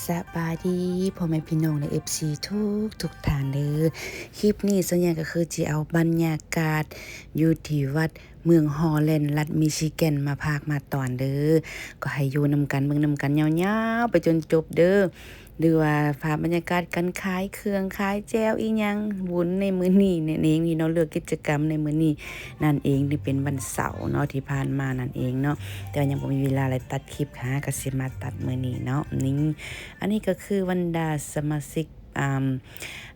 ສະບາຍດີພໍ່ແມ່ພີ່ນ້ອງ ແລະ ເອັຟຊີ ທຸກໆທ່ານເດີ. ຄລິບນີ້ສັນຍາກໍຄືຊິເອົາບັນຍາກາດຢູ່ທີ່ວັດເມືອງຮໍແລນ ລັດມິຊິແກນ ມາພາກມາຕອນເດີ. ກໍໃຫ້ຢູ່ນຳກັນ ເບິ່ງນຳກັນຍາວໆໄປຈົນຈົບເດີ. ຫຼືວ່າພາບບັນຍາກາດການຂາຍເຄື່ອງຂາຍແຈ່ວອີ່ຫຍັງ ບຸນໃນມື້ນີ້ນັ້ນເອງເນາະ, ເລື່ອງກິດຈະກຳໃນມື້ນີ້ນັ້ນເອງ ທີ່ເປັນວັນເສົາເນາະ ທີ່ຜ່ານມານັ້ນເອງເນາະ. ແຕ່ວ່າຍັງບໍ່ມີເວລາໄດ້ຕັດຄລິບ ຫາກໍຊິມາຕັດມື້ນີ້ເນາະ. ນີ້ ອັນນີ້ກໍຄືບັນດາສະມາຊິກ ອ່າ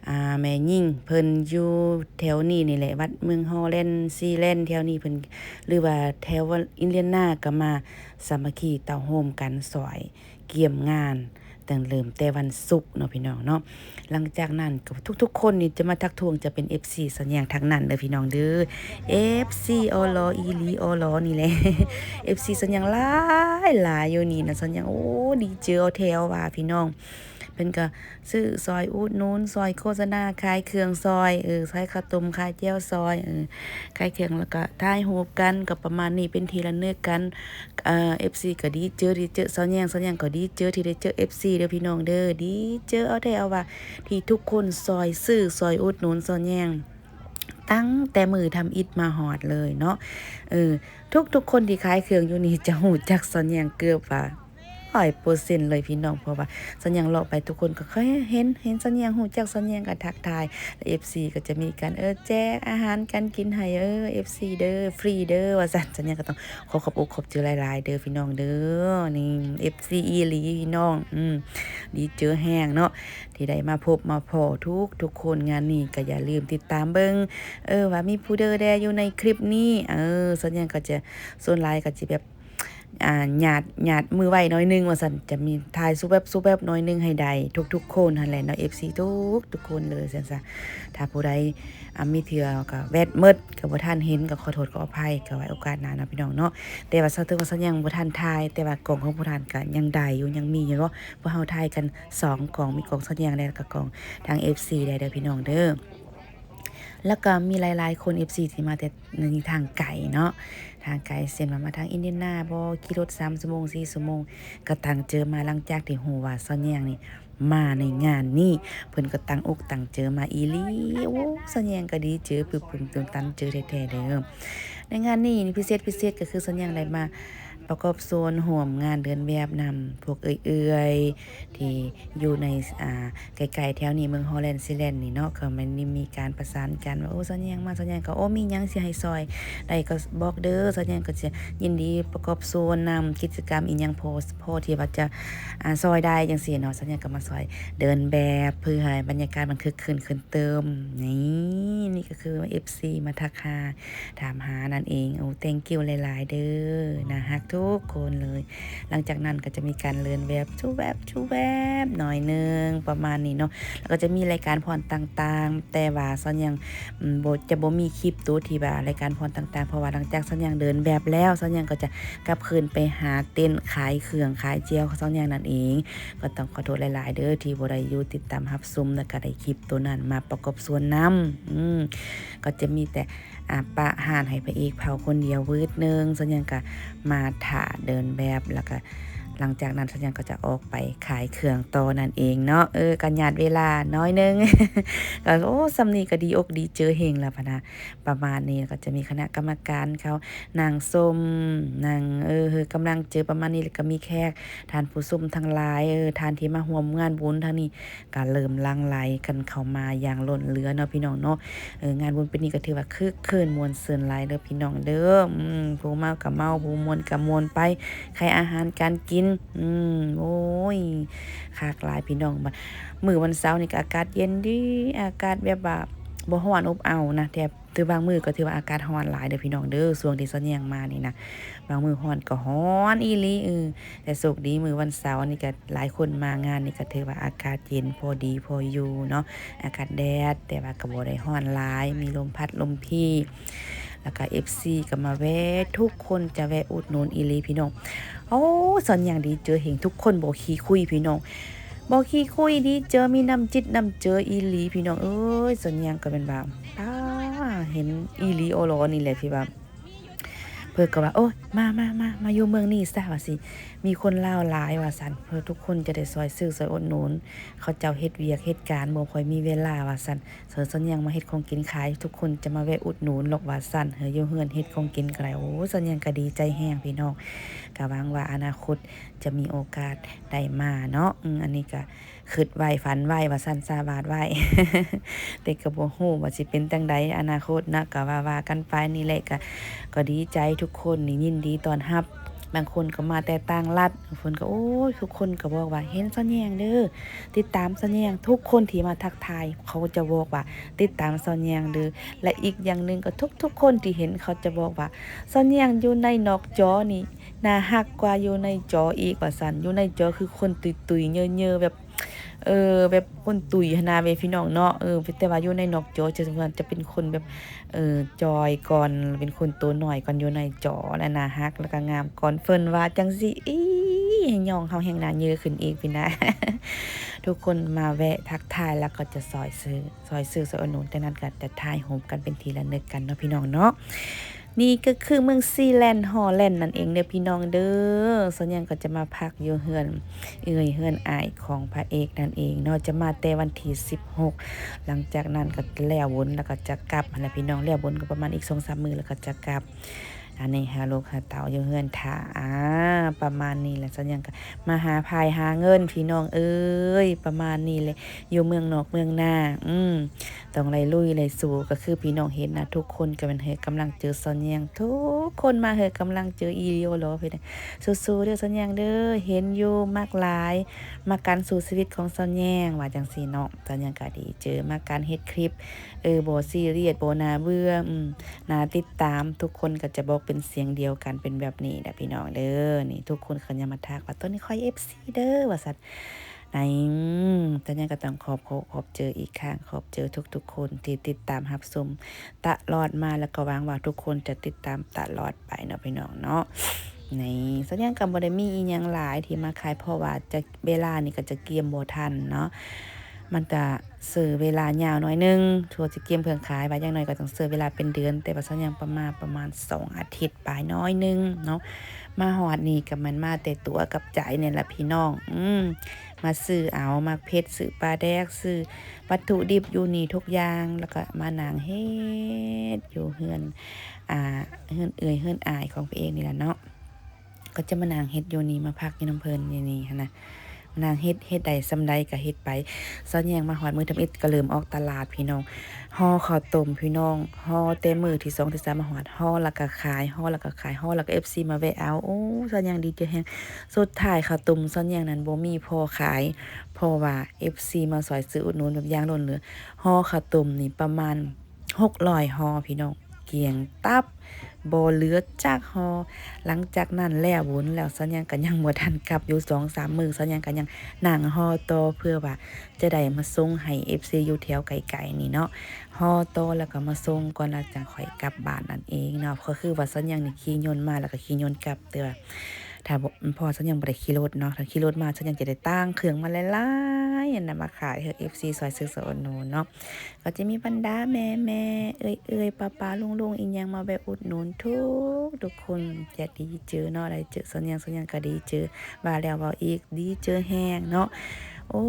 ອ່າ ແມ່ຍິງເພິ່ນຢູ່ແຖວນີ້ນີ້ແຫຼະ ວັດເມືອງຮໍແລນ ຊີແລນ ແຖວນີ້ເພິ່ນ ຫຼືວ່າແຖວອິນເດຍນາ ກໍມາສາມັກຄີເຕົ້າໂຮມກັນຊ່ອຍກຽມງານ ຕັ້ງເລີ່ມແຕ່ວັນສຸກເນາະ ພີ່ນ້ອງເນາະ. ຫຼັງຈາກນັ້ນກໍທຸກໆຄົນນີ້ຈະມາທັກທ້ວງ ຈະເປັນເອັຟຊີສັນຍາທັງນັ້ນເດີ ພີ່ນ້ອງເດີ. ເອັຟຊີອໍຫຼໍອີ່ຫຼີ ອໍຫຼໍນີ້ແຫຼະ ເອັຟຊີສັນຍາຫຼາຍໆຢູ່ນີ້ນະ ສັນຍາ ໂອ້ ດີເຈີແທ້ວ່າ ພີ່ນ້ອງ. ເພິ່ນກໍຊື້ຊ່ອຍອຸດໜູນ ຊ່ອຍໂຄສະນາ ຂາຍເຄື່ອງຊ່ອຍ ເອີ ຂາຍເຂົ້າຕົ້ມ ຂາຍແຈ່ວຊ່ອຍ ເອີ ຂາຍເຄື່ອງ ແລ້ວກໍຖ່າຍຮູບກັນ ກໍປະມານນີ້ ເປັນທີ່ລະນຶກກັນ. ເອີ ເອັຟຊີກໍດີເຈີ ດີເຈີສາວແຍງ ສາວແຍງກໍດີເຈີທີ່ໄດ້ເຈີເອັຟຊີເດີ ພີ່ນ້ອງເດີ. ດີເຈີເອົາແທ້ເອົາວ່າ ທີ່ທຸກຄົນຊ່ອຍຊື້ ຊ່ອຍອຸດໜູນສາວແຍງ ຕັ້ງແຕ່ມື້ທຳອິດມາຮອດເລີຍເນາະ. ເອີ ທຸກໆຄົນທີ່ຂາຍເຄື່ອງຢູ່ນີ້ຈະຮູ້ຈັກສາວແຍງເກືອບວ່າຮ້ອຍເປີເຊັນເລີຍ ພີ່ນ້ອງ, ເພາະວ່າສາວແຍງເລາະໄປ ທຸກຄົນກໍເຄີຍເຫັນ ເຫັນສາວແຍງ ຮູ້ຈັກສາວແຍງກໍທັກທາຍ ແລະ ເອັຟຊີກໍຈະມີການ ເອີ ແຈກອາຫານການກິນໃຫ້ ເອີ ເອັຟຊີເດີ ຟຣີເດີ ວ່າຊັ້ນ. ສາວແຍງກໍຕ້ອງ ຂໍຂອບອົກຂອບໃຈຫຼາຍໆເດີ ພີ່ນ້ອງເດີ. ນີ້ ເອັຟຊີອີ່ຫຼີ ພີ່ນ້ອງ ອືມ ດີເຈີແຮງເນາະ ທີ່ໄດ້ມາພົບມາພໍ້ທຸກໆຄົນ. ງານນີ້ກໍຢ່າລືມຕິດຕາມເບິ່ງ ເອີ ວ່າມີຜູ້ໃດແດ່ຢູ່ໃນຄລິບນີ້. ເອີ ສ່ວນໃຫຍ່ກໍຈະ ສ່ວນຫຼາຍກໍຈະແບບ ອ່າ ຍາດ ຍາດມືໄວໜ້ອຍໜຶ່ງວ່າຊັ້ນ, ຈະມີຖ່າຍຊຸບແວບໆໜ້ອຍໜຶ່ງໃຫ້ໄດ້ທຸກໆຄົນຫັ້ນແຫຼະເນາະ ເອັຟຊີ ທຸກໆຄົນເລີຍ ຊັ້ນຊະ. ຖ້າຜູ້ໃດ ອ່າ ມີເທື່ອກໍແວັດໝົດ ກໍບໍ່ທັນເຫັນ ກໍຂໍໂທດຂໍອະໄພ ກໍໄວ້ໂອກາດໜ້າເນາະ ພີ່ນ້ອງເນາະ. ແຕ່ວ່າສາວເຖິງວ່າສາວແຍງບໍ່ທັນຖ່າຍ ແຕ່ວ່າກ້ອງຂອງຜູ້ທ່ານກໍຍັງໄດ້ຢູ່ ຍັງມີຢູ່ເນາະ. ພວກເຮົາຖ່າຍກັນສອງກ້ອງ ມີກ້ອງສາວແຍງແດ່ ແລ້ວກໍກ້ອງທາງເອັຟຊີແດ່ເດີ ພີ່ນ້ອງເດີ. ແລ້ວກໍມີຫຼາຍໆຄົນ ເອັຟຊີ ທີ່ມາແຕ່ທາງໄກເນາະ ທາງໄກ ເຊັ່ນວ່າມາທາງອິນເດຍນາບໍ ຂີ່ລົດສາມຊົ່ວໂມງ ສີ່ຊົ່ວໂມງ ກໍຕັ້ງເຈີມາ. ຫຼັງຈາກທີ່ຮູ້ວ່າສາວແຍງນີ້ ມາໃນງານນີ້ ເພິ່ນກໍຕັ້ງອົກຕັ້ງເຈີມາອີ່ຫຼີ. ໂອ້ ສາວແຍງກໍດີເຈີປຶ້ມໆ ຕື່ນຕັນເຈີແທ້ໆເດີ. ໃນງານນີ້ ພິເສດ ພິເສດກໍຄືສາວແຍງໄດ້ມາປະກອບສ່ວນຮ່ວມງານເດີນແບບນຳພວກເອື້ອຍໆ ທີ່ຢູ່ໃນ ອ່າ ໃກ້ໆແຖວນີ້ ເມືອງຮໍແລນ ຊີແລນນີ້ເນາະ. ກໍມັນມີການປະສານກັນວ່າ ໂອ້ ສາວແຍງມາ ສາວແຍງກໍ ໂອ້ ມີຫຍັງຊິໃຫ້ຊ່ອຍໄດ້ກໍບອກເດີ ສາວແຍງກໍຈະຍິນດີປະກອບສ່ວນນຳ ກິດຈະກຳອີ່ຫຍັງພໍ ພໍທີ່ວ່າຈະ ອ່າ ຊ່ອຍໄດ້ຈັ່ງຊີ້ເນາະ. ສາວແຍງກໍມາຊ່ອຍເດີນແບບ ເພື່ອໃຫ້ບັນຍາກາດມັນຄຶກຄື້ນຂຶ້ນຕື່ມ. ນີ້ ນີ້ກໍຄືເອັຟຊີມາທັກຫາ ຖາມຫານັ້ນເອງ. ໂອ້ ແທັງກິ້ວຫຼາຍໆເດີ ໜ້າຮັກທຸກຄົນເລີຍ. ຫຼັງຈາກນັ້ນກໍຈະມີການເດີນແບບ ຊຸແວບ ຊຸແວບໜ້ອຍໜຶ່ງ ປະມານນີ້ເນາະ. ແລ້ວກໍຈະມີລາຍການຟ້ອນຕ່າງໆ ແຕ່ວ່າສາວແຍງ ອືມ ບໍ່ ຈະບໍ່ມີຄລິບໂຕທີ່ວ່າລາຍການຟ້ອນຕ່າງໆ ເພາະວ່າຫຼັງຈາກສາວແຍງເດີນແບບແລ້ວ ສາວແຍງກໍຈະກັບຄືນໄປຫາເຕັນຂາຍເຄື່ອງຂາຍແຈ່ວຂອງສາວແຍງນັ້ນເອງ. ກໍຕ້ອງຂໍໂທດຫຼາຍໆເດີ ທີ່ບໍ່ໄດ້ຢູ່ຕິດຕາມຮັບຊົມ ແລ້ວກໍໄດ້ຄລິບໂຕນັ້ນມາປະກອບສ່ວນນຳ. ອືມ ກໍຈະມີແຕ່ ອ່າ ປະຮ້ານໃຫ້ພະເອກເຝົ້າຄົນດຽວວືດໜຶ່ງ ສາວແຍງກໍມາຖ້າເດີນແບບ ແລ້ວກໍຫຼັງຈາກນັ້ນ ສາວແຍງກໍຈະອອກໄປຂາຍເຄື່ອງຕໍ່ນັ້ນເອງເນາະ. ເອີ ກໍຍາດເວລາໜ້ອຍໜຶ່ງ ກໍ ໂອ້ ສ່ຳນີ້ກໍດີອົກດີເຈີແຮງແລ້ວພະນະ ປະມານນີ້. ແລ້ວກໍຈະມີຄະນະກຳມະການເຂົານັ່ງຊົມ ນັ່ງ ເອີ ໃຫ້ກຳລັງໃຈປະມານນີ້. ແລ້ວກໍມີແຂກ ທ່ານຜູ້ຊົມທັງຫຼາຍ ເອີ ທ່ານທີ່ມາຮ່ວມງານບຸນທາງນີ້ ກໍເລີ່ມຫຼັ່ງໄຫຼກັນເຂົ້າມາຢ່າງລົ້ນເຫຼືອເນາະ ພີ່ນ້ອງເນາະ. ເອີ ງານບຸນປີນີ້ກໍຖືວ່າຄຶກຄື້ນມ່ວນຊື່ນຫຼາຍເດີ ພີ່ນ້ອງເດີ. ອືມ ຜູ້ເມົາກໍເມົາ ຜູ້ມ່ວນກໍມ່ວນໄປ ຂາຍອາຫານການກິນ. ອືມ ໂອ້ຍ ຄັກຫຼາຍ ພີ່ນ້ອງ. ມື້ວັນເສົານີ້ກໍອາກາດເຢັນດີ ອາກາດແບບວ່າບໍ່ຮ້ອນອົບເອົານະ ແຖບ ຄືບາງມື້ກໍຖືວ່າອາກາດຮ້ອນຫຼາຍເດີ ພີ່ນ້ອງເດີ. ຊ່ວງທີ່ສາວແຍງມານີ້ນະ ບາງມື້ຮ້ອນກໍຮ້ອນອີ່ຫຼີ ເອີ ແຕ່ໂຊກດີມື້ວັນເສົານີ້ກໍຫຼາຍຄົນມາງານນີ້ ກໍຖືວ່າອາກາດເຢັນພໍດີພໍຢູ່ເນາະ ອາກາດແດດ ແຕ່ວ່າກໍບໍ່ໄດ້ຮ້ອນຫຼາຍ ມີລົມພັດລົມພີ. ແລ້ວກໍເອັຟຊີກໍມາແວ່ ທຸກຄົນຈະແວ່ອຸດໜູນອີ່ຫຼີ ພີ່ນ້ອງ. ໂອ້ ສາວແຍງດີເຈີແຮງ ທຸກຄົນບໍ່ຂີ້ຄຸຍ ພີ່ນ້ອງ ບໍ່ຂີ້ຄຸຍ ດີເຈີ ມີນ້ຳຈິດນ້ຳເຈີອີ່ຫຼີ ພີ່ນ້ອງເອີຍ. ສາວແຍງກໍແມ່ນວ່າ ປ້າ ເຫັນອີ່ຫຼີອໍຫຼໍນີ້ແຫຼະ ທີ່ວ່າ ເພິ່ນກໍວ່າ ໂອ້ຍ ມາ ມາ ມາ ມາຢູ່ເມືອງນີ້ຊະ ວ່າຊີ້ ມີຄົນລາວຫຼາຍ ວ່າຊັ້ນ ເພື່ອທຸກຄົນຈະໄດ້ຊ່ອຍຊື້ຊ່ອຍອຸດໜູນ ເຂົາເຈົ້າເຮັດວຽກເຮັດການ ບໍ່ຄ່ອຍມີເວລາ ວ່າຊັ້ນ. ສ່ວນຊາວແຍງມາເຮັດຂອງກິນຂາຍ ທຸກຄົນຈະມາແວະອຸດໜູນຫຼອກ ວ່າຊັ້ນ. ເອີ ຢູ່ເຮືອນເຮັດຂອງກິນກໍໄດ້ ໂອ້ ຊາວແຍງກໍດີໃຈແຮງ ພີ່ນ້ອງ. ກໍຫວັງວ່າອະນາຄົດຈະມີໂອກາດໄດ້ມາເນາະ. ອືມ ອັນນີ້ກໍຄິດໄວ້ຝັນໄວ້ ວ່າຊັ້ນ ສາບານໄວ້ ແຕ່ກໍບໍ່ຮູ້ວ່າຊິເປັນຈັ່ງໃດອະນາຄົດເນາະ ກໍວ່າ ວ່າກັນໄປ. ນີ້ແຫຼະ ກໍ ກໍດີໃຈ ທຸກຄົນນີ້ຍິນດີຕ້ອນຮັບ. ບາງຄົນກໍມາແຕ່ຕ່າງລັດ ບາງຄົນກໍ ໂອ້ຍ ທຸກຄົນກໍບອກວ່າ ເຫັນຊາວແຍງເດີ ຕິດຕາມຊາວແຍງ. ທຸກຄົນທີ່ມາທັກທາຍ ເຂົາຈະບອກວ່າ ຕິດຕາມຊາວແຍງເດີ ແລະ ອີກຢ່າງໜຶ່ງກໍທຸກໆຄົນທີ່ເຫັນ ເຂົາຈະບອກວ່າ ຊາວແຍງຢູ່ໃນນອກຈໍນີ້ໜ້າຮັກກວ່າຢູ່ໃນຈໍອີກ ວ່າຊັ້ນ. ຢູ່ໃນຈໍຄືຄົນຕຸຍໆ ເຍີໆ ແບບ ເອີ ແບບຄົນຕຸຍຫັ້ນນະເວີຍ ພີ່ນ້ອງເນາະ. ເອີ ແຕ່ວ່າຢູ່ໃນນອກຈໍຈະ ຈະເປັນຄົນແບບ ເອີ ຈ່ອຍກ່ອນ ເປັນຄົນໂຕນ້ອຍກ່ອນຢູ່ໃນຈໍ ແລະ ໜ້າຮັກ ແລ້ວກໍງາມກ່ອນ ເພິ່ນວ່າຈັ່ງຊີ້. ອີ ຍ້ອງເຮົາແຮ່ງໜ້າເຍີຂຶ້ນອີກ ພີ່ນ້າ. ທຸກຄົນມາແວະທັກທາຍ ແລ້ວກໍຈະຊ່ອຍຊື້ ຊ່ອຍຊື້ຊ່ອຍອຸດໜູນ ຈາກນັ້ນກໍຈະຖ່າຍຮູບກັນເປັນທີ່ລະນຶກກັນເນາະ ພີ່ນ້ອງເນາະ. ນີ້ກໍຄືເມືອງຊີແລນ ຮໍແລນ ນັ້ນເອງເດີ ພີ່ນ້ອງເດີ. ຊາວແຍງກໍຈະມາພັກຢູ່ເຮືອນເອື້ອຍເຮືອນອ້າຍຂອງພະເອກນັ້ນເອງເນາະ ຈະມາແຕ່ວັນທີສິບຫົກ. ຫຼັງຈາກນັ້ນກໍແລ້ວບຸນແລ້ວກໍຈະກັບຫັ້ນແຫຼະ ພີ່ນ້ອງ. ແລ້ວບຸນກໍປະມານອີກສອງສາມມື້ແລ້ວກໍຈະກັບ. ອັນນີ້ຫາລູກຫາເຕົ້າຢູ່ເຮືອນຖ້າ ອາ ປະມານນີ້ແຫຼະ. ຊາວແຍງກໍມາຫາພາຍຫາເງິນ ພີ່ນ້ອງເອີຍ ປະມານນີ້ແຫຼະ ຢູ່ເມືອງນອກເມືອງນາ. ອືມ ຕ້ອງໄດ້ລຸຍໄດ້ສູ້ ກໍຄືພີ່ນ້ອງເຫັນນະ ທຸກຄົນກໍແມ່ນໃຫ້ກຳລັງໃຈຊາວແຍງ ທຸກຄົນມາໃຫ້ກຳລັງໃຈອີ່ຫຼີໂລ. ສູ້ໆເດີຊາວແຍງເດີ ເຫັນຢູ່ ມັກຫຼາຍ ມັກການສູ້ຊີວິດຂອງຊາວແຍງ ວ່າຈັ່ງຊີ້ເນາະ. ຊາວແຍງກໍດີໃຈ ມັກການເຮັດຄລິບ ເອີ ບໍ່ຊີຣຽສ ບໍ່ໜ້າເບື່ອ ອືມ ໜ້າຕິດຕາມ ທຸກຄົນກໍຈະບອກເປັນສຽງດຽວກັນເປັນແບບນີ້ແຫຼະ ພີ່ນ້ອງເດີ. ນີ້ທຸກຄົນກໍຍັງມາທັກວ່າ ໂຕນີ້ຂ້ອຍເອັຟຊີເດີ ວ່າຊັ້ນ. ໃນ ອືມ ຊາວແຍງກໍຕ້ອງຂອບ ຂອບ ຂອບໃຈອີກຄັ້ງ ຂອບໃຈທຸກໆຄົນທີ່ຕິດຕາມຮັບຊົມຕະຫຼອດມາ ແລ້ວກໍຫວັງວ່າທຸກຄົນຈະຕິດຕາມຕະຫຼອດໄປເນາະ ພີ່ນ້ອງເນາະ. ໃນ ຊາວແຍງກໍບໍ່ໄດ້ມີອີ່ຫຍັງຫຼາຍທີ່ມາຂາຍ ເພາະວ່າຈະ ເວລານີ້ກໍຈະກຽມບໍ່ທັນເນາະ ມັນຈະ ໃຊ້ເວລາຍາວໜ້ອຍໜຶ່ງ ເພື່ອຊິກຽມເຄື່ອງຂາຍ ວ່າຢ່າງໜ້ອຍກໍຕ້ອງໃຊ້ເວລາເປັນເດືອນ ແຕ່ວ່າຊາວແຍງປະມານ ປະມານສອງອາທິດປາຍໜ້ອຍໜຶ່ງເນາະ. ມາຮອດນີ້ກໍແມ່ນມາແຕ່ຕົວກັບໃຈນີ້ແຫຼະ ພີ່ນ້ອງ. ອືມ ມາຊື້ເອົາໝາກເຜັດ ຊື້ປາແດກ ຊື້ວັດຖຸດິບຢູ່ນີ້ທຸກຢ່າງ ແລ້ວກໍມານັ່ງເຮັດຢູ່ເຮືອນ ອ່າ ເຮືອນເອື້ອຍເຮືອນອ້າຍຂອງພະເອກນີ້ແຫຼະເນາະ. ກໍຈະມານັ່ງເຮັດຢູ່ນີ້ ມາພັກຢູ່ນຳເພິ່ນຢູ່ນີ້ຫັ້ນນະ ມານັ່ງເຮັດ ເຮັດໄດ້ສ່ຳໃດກໍເຮັດໄປ. ຊາວແຍງມາຮອດມື້ທຳອິດກໍເລີ່ມອອກຕະຫຼາດ ພີ່ນ້ອງ ຫໍ່ເຂົ້າຕົ້ມ ພີ່ນ້ອງ ຫໍ່ແຕ່ມື້ທີສອງທີສາມມາຮອດ ຫໍ່ແລ້ວກໍຂາຍ ຫໍ່ແລ້ວກໍຂາຍ ຫໍ່ແລ້ວກໍເອັຟຊີມາແວະເອົາ. ໂອ້ ຊາວແຍງດີໃຈແຮງ. ສຸດທ້າຍເຂົ້າຕົ້ມຊາວແຍງນັ້ນບໍ່ມີພໍຂາຍ ເພາະວ່າເອັຟຊີມາຊ່ອຍຊື້ອຸດໜູນແບບຢ່າງລົ້ນເຫຼືອ. ຫໍ່ເຂົ້າຕົ້ມນີ້ປະມານ ຫົກຮ້ອຍຫໍ່ ພີ່ນ້ອງ ກຽງຕັບ ບໍ່ເຫຼືອຈັກຫໍ່. ຫຼັງຈາກນັ້ນແລ້ວບຸນແລ້ວ ຊາວແຍງກໍຍັງບໍ່ທັນກັບຢູ່ສອງສາມມື້ ຊາວແຍງກໍຍັງນັ່ງຫໍ່ຕໍ່ ເພື່ອວ່າຈະໄດ້ມາສົ່ງໃຫ້ເອັຟຊີຢູ່ແຖວໃກ້ໆນີ້ເນາະ ຫໍ່ຕໍ່ແລ້ວກໍມາສົ່ງກ່ອນ ແລ້ວຈັ່ງຄ່ອຍກັບບ້ານນັ້ນເອງເນາະ. ກໍຄືວ່າຊາວແຍງນີ້ຂີ່ຍົນມາແລ້ວກໍຂີ່ຍົນກັບ ແຕ່ວ່າຖ້າບໍ່ ເພາະວ່າຊາວແຍງບໍ່ໄດ້ຂີ່ລົດເນາະ ຖ້າຂີ່ລົດມາ ຊາວແຍງຈະໄດ້ຕ່າງເຄື່ອງມາຫຼາຍໆ ອັນນັ້ນມາຂາຍໃຫ້ເອັຟຊີຊ່ອຍຊື້ຊ່ອຍອຸດໜູນເນາະ. ກໍຈະມີບັນດາແມ່ໆ ເອື້ອຍໆ ປ້າໆ ລຸງໆ ອີ່ຫຍັງມາແວະອຸດໜູນທຸກໆຄົນ ຈະດີເຈີເນາະ ໄດ້ເຈີຊາວແຍງ ຊາວແຍງກໍດີເຈີ ວ່າແລ້ວເວົ້າອີກ ດີເຈີແຮງເນາະ. ໂອ້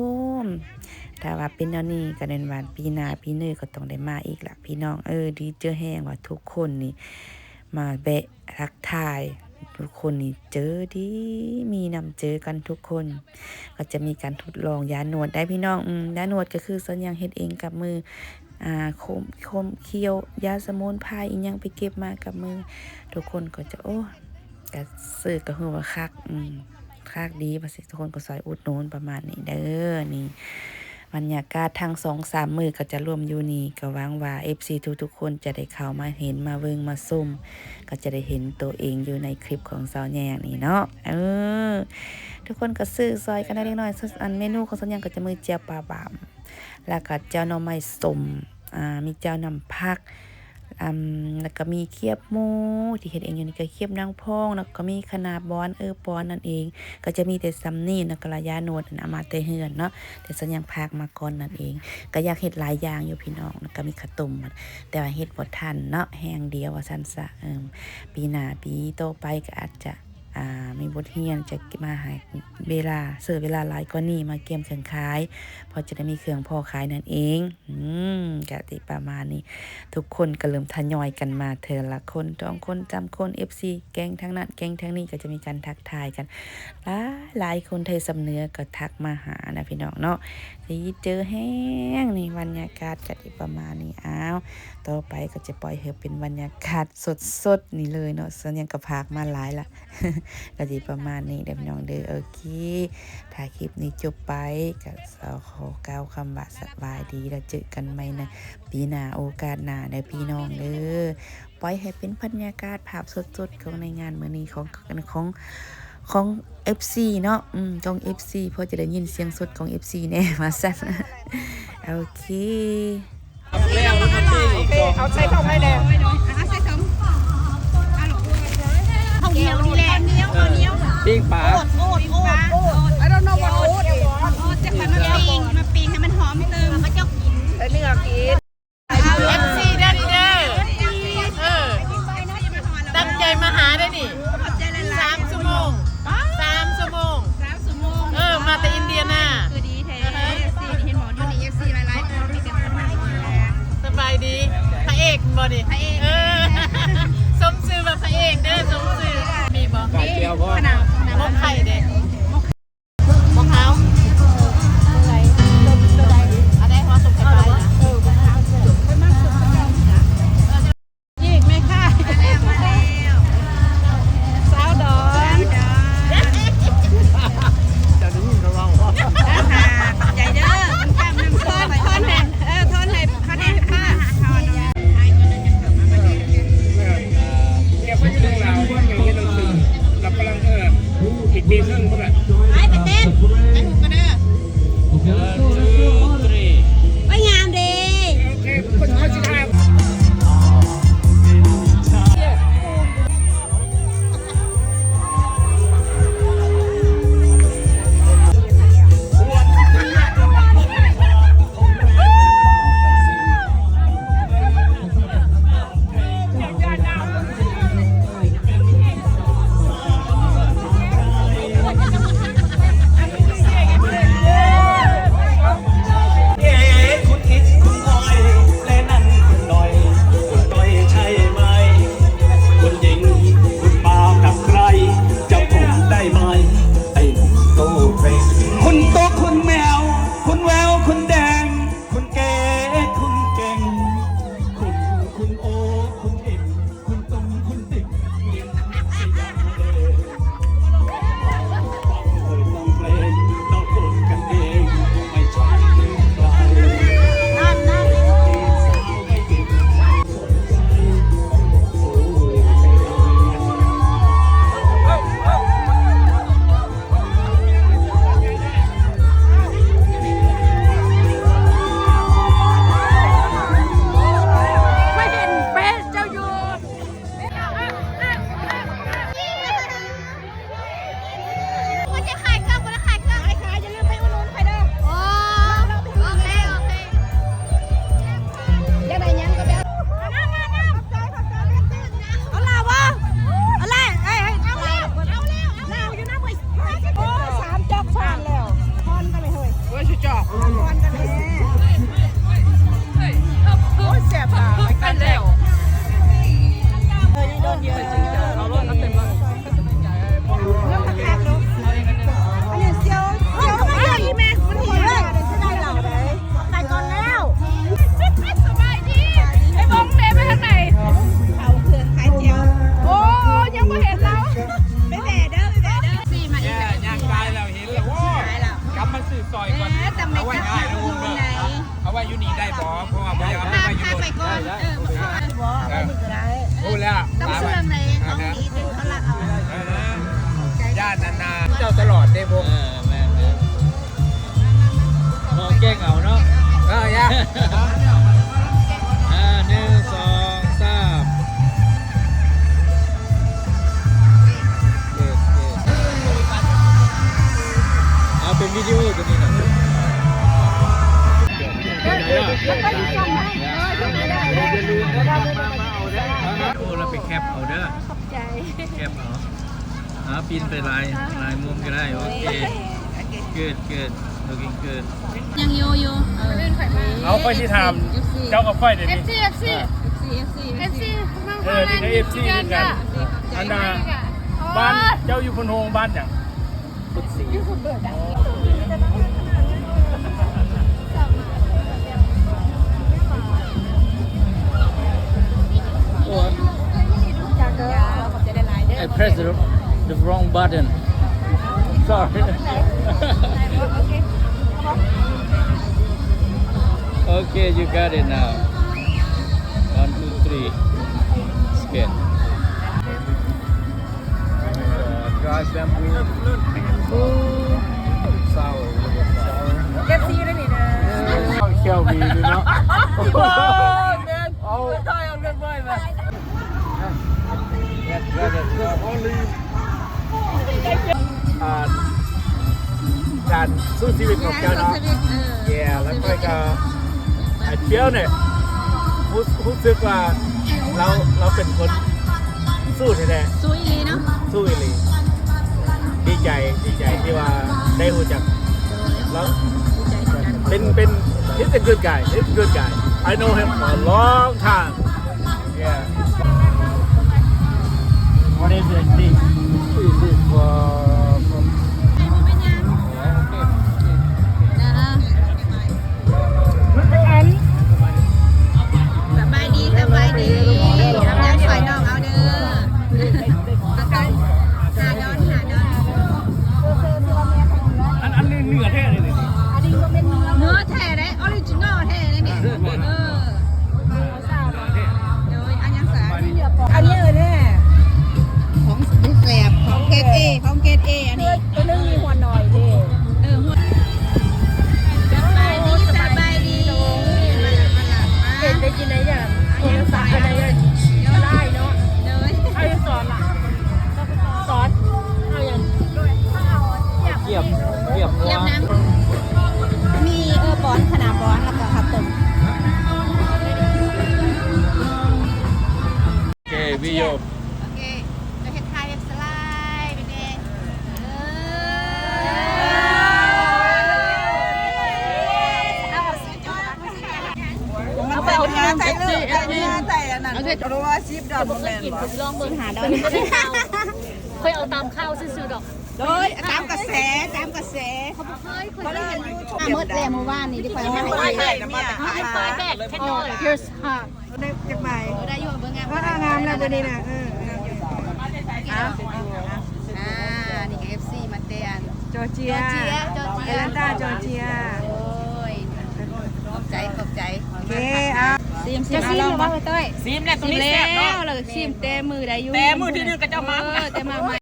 ຖ້າວ່າເປັນແນວນີ້ກໍແມ່ນວ່າປີໜ້າປີເນີກໍຕ້ອງໄດ້ມາອີກລະ ພີ່ນ້ອງເອີຍ. ດີເຈີແຮງວ່າທຸກຄົນນີ້ມາແວະ ທັກທາຍ ທຸກຄົນນີ້ເຈີດີ ມີນ້ຳໃຈກັນທຸກຄົນ. ກໍຈະມີການທົດລອງຢານວດໄດ້ພີ່ນ້ອງ ອືມ ຢານວດກໍຄືຊາວແຍງເຮັດເອງກັບມື ອ່າ ຂົມ ຂົມ ຂ້ຽວ ຢາສະໝຸນໄພ ອີ່ຫຍັງໄປເກັບມາກັບມື. ທຸກຄົນກໍຈະ ໂອ້ ກະຊື້ກໍຮູ້ວ່າຄັກ ອືມ ຄັກດີ ວ່າຊີ້ ທຸກຄົນກໍຊ່ອຍອຸດໜູນປະມານນີ້ເດີ. ນີ້ ບັນຍາກາດທັງສອງສາມມື້ກໍຈະລວມຢູ່ນີ້ ກໍຫວັງວ່າເອັຟຊີທຸກໆຄົນຈະໄດ້ເຂົ້າມາເຫັນ ມາເບິ່ງ ມາຊົມ ກໍຈະໄດ້ເຫັນໂຕເອງຢູ່ໃນຄລິບຂອງຊາວແຍງນີ້ເນາະ. ເອີ ທຸກຄົນກໍຊື້ຊ່ອຍກັນໄດ້ເລັກນ້ອຍ. ອັນເມນູຂອງຊາວແຍງກໍຈະມີແຈ່ວປາບາມ ແລ້ວກໍແຈ່ວໜໍ່ໄມ້ສົ້ມ ອ່າ ມີແຈ່ວນ້ຳຜັກ ອຳ ແລ້ວກໍມີຄຽບໝູທີ່ເຮັດເອງຢູ່ນີ້ ກໍຄຽບນາງພອງ ແລ້ວກໍມີຄະນ້າບອນ ເອີ ປອນນັ້ນເອງ ກໍຈະມີແຕ່ສ່ຳນີ້ເນາະ ກະລະຢາໂນດ ອັນ ເອົາມາແຕ່ເຮືອນເນາະ ແຕ່ສັນຍັງຝາກມາກ່ອນນັ້ນເອງ. ກໍຢາກເຮັດຫຼາຍຢ່າງຢູ່ພີ່ນ້ອງ ແລ້ວກໍມີເຂົ້າຕົ້ມ ແຕ່ວ່າເຮັດບໍ່ທັນເນາະ ແຮງດຽວວ່າຊັ້ນຊະ. ເອີ ປີໜ້າປີຕໍ່ໄປກໍອາດຈະ ອ່າ ມີບົດຮຽນ ຈະມາໃຫ້ເວລາ ເຊີເວລາຫຼາຍກວ່ານີ້ ມາກຽມເຄື່ອງຂາຍ ເພາະຈະໄດ້ມີເຄື່ອງພໍຂາຍນັ້ນເອງ. ອືມ ກະຊິປະມານນີ້ ທຸກຄົນກໍເລີ່ມທະຍອຍກັນມາເທື່ອລະຄົນ ສອງຄົນ ສາມຄົນ ເອັຟຊີ ແກ້ງທາງນັ້ນແກ້ງທາງນີ້ ກໍຈະມີການທັກທາຍກັນ ຫຼາຍໆຄົນ. ໄທຊຳເໜືອກໍທັກມາຫານະພີ່ນ້ອງເນາະ ດີເຈີແຮງນີ້. ບັນຍາກາດກໍຊິປະມານນີ້. ອ້າວ ຕໍ່ໄປກໍຈະປ່ອຍໃຫ້ເປັນບັນຍາກາດສົດໆນີ້ເລີຍເນາະ ສັນຍັງກໍຝາກມາຫຼາຍລະ ກໍຊິປະມານນີ້ເດີພີ່ນ້ອງເດີ. ໂອເຄ ຖ້າຄລິບນີ້ຈົບໄປ ກໍຂໍກ່າວຄຳວ່າສະບາຍດີ ແລ້ວເຈີກັນໃໝ່ໃນປີໜ້າໂອກາດໜ້າເດີພີ່ນ້ອງເດີ. ປ່ອຍໃຫ້ເປັນບັນຍາກາດພາບສົດໆຂອງໃນງານມື້ນີ້ ຂອງ ຂອງ ຂອງເອັຟຊີເນາະ ອືມ ຂອງເອັຟຊີ ພໍຈະໄດ້ຍິນສຽງສົດຂອງເອັຟຊີແດ່ວ່າຊັ້ນ. ໂອເຄ ເອົາໃສ່ຖົງໃຫ້ແດ່ ເອົາໃສ່ຖົງ ເອົາເຂົ້າໜຽວນີ້ແຫຼະ ເຂົ້າໜຽວ ເຂົ້າໜຽວ ປີ້ງປາ ໂອດ ໂອດ ໂອດ I don't know what ໂອດ ໂອດ ຈັກມັນມາປີ້ງ ມາປີ້ງໃຫ້ມັນຫອມຕື່ມ ເຂົາເຈົ້າກິນ ໃສ່ເນື້ອກິນ ເອັຟຊີເດີ ເດີເດີ ເອີ ຕັ້ງໃຈມາຫາເດີນີ້ ສາມຊົ່ວໂມງ ສາມຊົ່ວໂມງ ເອີ ມາແຕ່ອິນເດຍນາ ຄືດີແທ້ ເອັຟຊີ ເຫັນບໍ່ ຢູ່ນີ້ ເອັຟຊີ ຫຼາຍໆຄົນ ມີແຕ່ຄົນ ສະບາຍດີ ພະເອກບໍ່ນີ້ ພະເອກ ເອີ ສົມຊື່ວ່າພະເອກເດີ ສົມຊື່ ມີບໍ່ ມີ ຂະໜາດ ຂະໜາດ ໝົກໄຂ່ເດ້ ໝົກຂາວ ເອີ ເອົາໄດ້ ເຮົາສົ່ງໄປ ເອີ ອີກແມ່ຄ້າ ມາແລ້ວ ມາແລ້ວ ສາວດອນ ເຈົ້າໄດ້ຍິນເຂົາເວົ້າບໍ່? ຂອບໃຈເດີ ທອນ ທອນໃຫ້ ເອີ ທອນໃຫ້ຄະແນນຄ່າ ເອີ ເນຍ ເພິ່ນຢູ່ເມືອງລາວ ເພິ່ນຍັງຮຽນໜັງສື ລະຝຣັ່ງ ເອີ ອີກປີເຄິ່ງພຸ້ນລະ ໄປ ໄປເຕັ້ນ ໄປຫູກະເດີ One, two, three ໄປງາມເດ ໂອເຄ ເພິ່ນ ເພິ່ນຊິຖາມ ຂ້ອຍເຫັນເຟສເຈົ້າຢູ່ ບໍ່ໄດ້ຂາຍເຄື່ອງ ບໍ່ໄດ້ຂາຍເຄື່ອງ ໄອ້ຂາຍ ຢ່າລືມໄປອຸດໜູນຂ້ອຍເດີ ໂອ້ ໂອເຄ ໂອເຄ ຢາກໄດ້ຫຍັງກໍໄປເອົາ ມາ ມາ ມາ ຂອບໃຈ ຂອບໃຈ ເອົາຫຼ້າບໍ່? ເອົາແລ້ວ ເອີຍ ເອົາແລ້ວ ເອົາແລ້ວ ເອົາແລ້ວ ຢູ່ນຳ ໂອ້ຍ ສາມຈອກຊ້ອນແລ້ວ ຜ່ອນກັນເລີຍເຮີ້ຍ ໂອ້ຍ ຊຸຈອກ ຜ່ອນກັນເລີຍ ໂອ້ຍ ແສບຕາ ໄປກັນແລ້ວ ເອີ ຍັງໂດນຢູ່ ເອົາລົດມາເຕັມລົດ ອັນນີ້ສ່ຽວ ສ່ຽວ ເອົາມາຢູ່ອີ່ແມ່ ມັນເຫັນແລ້ວ ໄປກ່ອນແລ້ວ ສະບາຍດີ ໄອ້ບົງເດ້ ໄປທາງໃດ? ເຂົາເຄື່ອງຂາຍສ່ຽວ ໂອ້ ຍັງບໍ່ເຫັນລາວ ໄປແວ່ເດີ ໄປແວ່ເດີ ສີ່ມາອີກແລ້ວ ຍ່າງກາຍແລ້ວເຫັນແລ້ວ ໂອ້ ກາຍແລ້ວ ກັບມາຊື້ຊອຍກ່ອນ ເອີ ເອົາໄວ້ອ້າຍລະວົງເດີ ເອົາໄວ້ຢູ່ນີ້ໄດ້ບໍ່? ເພາະວ່າບໍ່ຢາກເອົາໄປຢູ່ລົດ ໄປກ່ອນ ເອີ ບໍ່ ເອົາໄວ້ນີ້ກໍໄດ້ ຮູ້ແລ້ວ ຕ້ອງເຊື່ອງໃດ ຂອງດີຈຶ່ງເຂົາລັກເອົາ ເອີ ຢ້ານອັນນ່າ ເຈົ້າຕະຫຼອດເດ້ພວກ ເອີ ແມ່ນໆ ເອົາແກ້ງເອົາເນາະ ເອີ ຢ່າ ອ່າ ໜຶ່ງ ສອງ ສາມ ໂອ້ ລະໄປແຄັບເອົາເດີ ຂອບໃຈ ແຄັບເອົາ. ອ່າ ປິ່ນໄປຫຼາຍ ຫຼາຍມຸມກໍໄດ້. ໂອເຄ good good looking good. ຍັງຢູ່ຢູ່ ເອີ ເອົາ ຂ້ອຍຊິຖາມເຈົ້າກັບຂ້ອຍເດ ເອັຟຊີ ເອັຟຊີ ເອັຟຊີ ເອັຟຊີ ເອີ ນີ້ກໍເອັຟຊີຄືກັນ. ອັນນ່າ ບ້ານເຈົ້າຢູ່ໂພນໂຮງ ບ້ານຫຍັງ? ພຸດສີ. ໂອ້ຍ I press the, the wrong button. Sorry. Okay, you got it now. One, two, three. Scan. Uh, dry stamp. Ooh. Sour, a little sour. ເອັຟຊີ ຢູ່ໃນນີ້ເດີ. ເຈົ້າແຂ້ວດີເນາະ. ໂອ້ຍ ແມ່ນ. ເອົາ ເອົາເລື່ອງບໍ່ໄດ້. Yes, yes, yes. Only ອ່າ ການສູ້ຊີວິດຂອງເຈົ້າເນາະ. Yeah, ແລ້ວຂ້ອຍກໍ I feel ເນຍ ຮູ້ ຮູ້ສຶກວ່າລາວ ລາວເປັນຄົນສູ້ແທ້ໆ. ສູ້ອີ່ຫຼີເນາະ. ສູ້ອີ່ຫຼີ. ດີໃຈ ດີໃຈທີ່ວ່າໄດ້ຮູ້ຈັກລາວ. ເປັນ ເປັນ he's a good guy, he's a good guy. I know him for a long time. Yeah. What is it? This is for, for ສະບາຍດີ ສະບາຍດີ. ເອົາແນວຊ່ອຍນ້ອງເອົາເດີ. ຫາດອນ ຫາດອນ. ອັນ ອັນນີ້ເນື້ອແທ້ເລີຍນີ້. ເນື້ອແທ້ເດ້ original ແທ້ເລີຍນີ້. ເອີ. ໂດຍ ອັນຫຍັງສາ? ອັນນີ້ເອີແທ້ ຂອງແຊບ ຂອງເກຣດເອ ຂອງເກຣດເອ ອັນນີ້. ໂຕໜຶ່ງມີຫົວໜ້ອຍເດ້. ເອີ ຫົວ ສະບາຍດີ ສະບາຍດີ. ມາລະ ມາລະ ມາ. ເປັນໄດ້ກິນໄດ້ຫຍັງ? ອັນຫຍັງສາ? ໄດ້ເນາະ. ໂດຍ ໃຜສອນລະ? ສອນ ເອົາຫຍັງ? ກຽບ ກຽບ ກຽບນ້ຳ ມີ ເອີ ບອນ ຄະນາບອນ ແລ້ວກໍເຂົ້າຕົ້ມ. ໂອເຄ ວິດີໂອ. ໂອເຄ ຈະເຮັດທ່າເຮັດສະໄລໄປແດ່. ເອີ ເອົາໄປເອົາທີ່ໃສ່ລູກ ເອົາທີ່ໃສ່ອັນນັ້ນ. ໂອເຄ ໂລລະສິບດອນ ບໍ່ແມ່ນບໍ່? ລອງເບິ່ງ ຫາດອນ. ຂ້ອຍເອົາຕາມຂ່າວຊື່ໆດອກ. ໂດຍ ຕາມກະແສ ຕາມກະແສ. ຂ້ອຍບໍ່ເຄີຍ ຂ້ອຍບໍ່ເຫັນຢູ່. ມາໝົດແລ້ວມື້ວານນີ້ ທີ່ຂ້ອຍເອົາມາໃຫ້. ເອີ here's half. ໄດ້ຈັກໃບ? ເອີ ໄດ້ຢູ່ ເບິ່ງງາມ. ເອີ ງາມແລ້ວບັດນີ້ນະ. ເອີ ອ່າ ນີ້ກໍເອັຟຊີມາແຕ່ອັນ ຈອເຈຍ ຈອເຈຍ ຈອເຈຍ ແອດແລນຕາ ຈອເຈຍ. ໂອ້ຍ ຂອບໃຈ ຂອບໃຈ. ໂອເຄ ອ່າ ຊີມ ຊີມ ອ່າ ລອງເບິ່ງ. ຊີມແລ້ວ ໂຕນີ້ແຊບເນາະ. ຊີມແລ້ວ ຊີມແຕ່ມື້ໃດຢູ່ ແຕ່ມື້ທີໜຶ່ງຂະເຈົ້າມາ. ເອີ ແຕ່ມາໃໝ່.